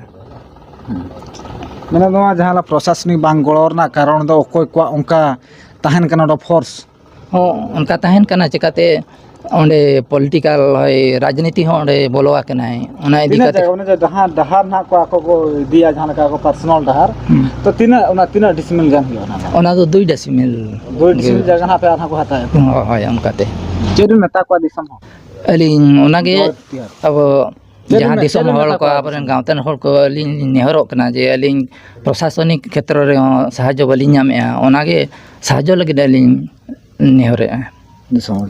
ᱢᱟᱱᱮ ᱱᱚᱣᱟ ᱡᱟᱦᱟᱸ ᱯᱨᱚᱥᱟᱥᱚᱱᱤᱠ ᱵᱟᱝ ᱜᱚᱲᱚ ᱨᱮᱱᱟᱜ ᱠᱟᱨᱚᱱ ᱫᱚ ᱚᱠᱚᱭ ᱠᱚᱣᱟᱜ ᱚᱱᱠᱟ ᱛᱟᱦᱮᱱ ᱠᱟᱱᱟ ᱱᱚᱰᱮ ᱯᱷᱳᱨᱥ? ᱦᱚᱸ, ᱚᱱᱠᱟ ᱛᱟᱦᱮᱱ ᱠᱟᱱᱟ᱾ ᱪᱤᱠᱟᱹᱛᱮ ᱚᱸᱰᱮ ᱯᱚᱞᱤᱴᱤᱠᱟᱞ, ᱦᱳᱭ, ᱨᱟᱡᱽᱱᱤᱛᱤ ᱦᱚᱸ ᱚᱸᱰᱮ ᱵᱚᱞᱚ ᱟᱠᱟᱱᱟᱭ᱾ ᱚᱱᱟ ᱤᱫᱤ ᱛᱤᱱᱟᱹᱜ ᱠᱟᱛᱮ ᱡᱟᱭᱜᱟ, ᱚᱱᱮ ᱡᱮ ᱡᱟᱦᱟᱸ ᱰᱟᱦᱟᱨ ᱱᱟᱦᱟᱜ ᱠᱚ ᱟᱠᱚ ᱠᱚ ᱤᱫᱤᱭᱟ, ᱡᱟᱦᱟᱸ ᱞᱮᱠᱟ ᱠᱚ ᱯᱟᱨᱥᱚᱱᱟᱞ ᱰᱟᱦᱟᱨ, ᱦᱩᱸ᱾ ᱛᱚ ᱛᱤᱱᱟᱹᱜ, ᱚᱱᱟ ᱛᱤᱱᱟᱹᱜ ᱰᱤᱥᱢᱤᱞ ᱜᱟᱱ ᱦᱩᱭᱩᱜᱼᱟ ᱚᱱᱟ ᱫᱚ? ᱚᱱᱟ ᱫᱚ ᱫᱩᱭ ᱰᱤᱥᱢᱤᱞ᱾ ᱫᱩᱭ ᱰᱤᱥᱢᱤᱞ ᱡᱟᱭᱜᱟ ᱱᱟᱦᱟᱜ ᱯᱮ ᱟᱨᱦᱚᱸ ᱠᱚ ᱦᱟᱛᱟᱣᱮᱫ ᱠᱚᱣᱟ᱾ ᱦᱳᱭ, ᱚᱱᱠᱟᱛᱮ᱾ ᱪᱮᱫ ᱵᱤᱱ ᱢᱮᱛᱟ ᱠᱚᱣᱟ ᱫᱤᱥᱚᱢ ᱦᱚᱲ? ᱟᱹᱞᱤᱧ ᱚᱱᱟᱜᱮ ᱫᱚ ᱛᱮᱭᱟᱨ᱾ ᱟᱵᱚ ᱪᱮᱫ ᱵᱤᱱ ᱡᱟᱦᱟᱸ ᱢᱮ-, ᱫᱤᱥᱚᱢ ᱪᱮᱫ ᱵᱤᱱ ᱦᱚᱲ ᱢᱮᱛᱟ ᱠᱚ, ᱠᱚᱣᱟ ᱟᱵᱚᱨᱮᱱ ᱜᱟᱶᱛᱟ ᱦᱚᱲ ᱠᱚ, ᱟᱹᱞᱤᱧ ᱞᱤᱧ ᱱᱮᱦᱚᱨᱚᱜ ᱠᱟᱱᱟ ᱡᱮ ᱟᱹᱞᱤᱧ ᱯᱨᱚᱥᱟᱥᱚᱱᱤᱠ ᱠᱷᱮᱛᱨᱚ ᱨᱮᱦᱚᱸ ᱥᱟᱦᱟᱡᱽᱡᱚ ᱵᱟᱹᱞᱤᱧ ᱧᱟᱢᱮᱫᱼᱟ, ᱚᱱᱟᱜᱮ ᱥᱟᱦᱟᱡᱽᱡᱚ ᱞᱟᱹᱜᱤᱫ ᱟᱹᱞᱤᱧ ᱱᱮᱦᱚᱨᱮᱫᱼᱟ᱾ ᱫᱤᱥᱚᱢ ᱦᱚᱲ᱾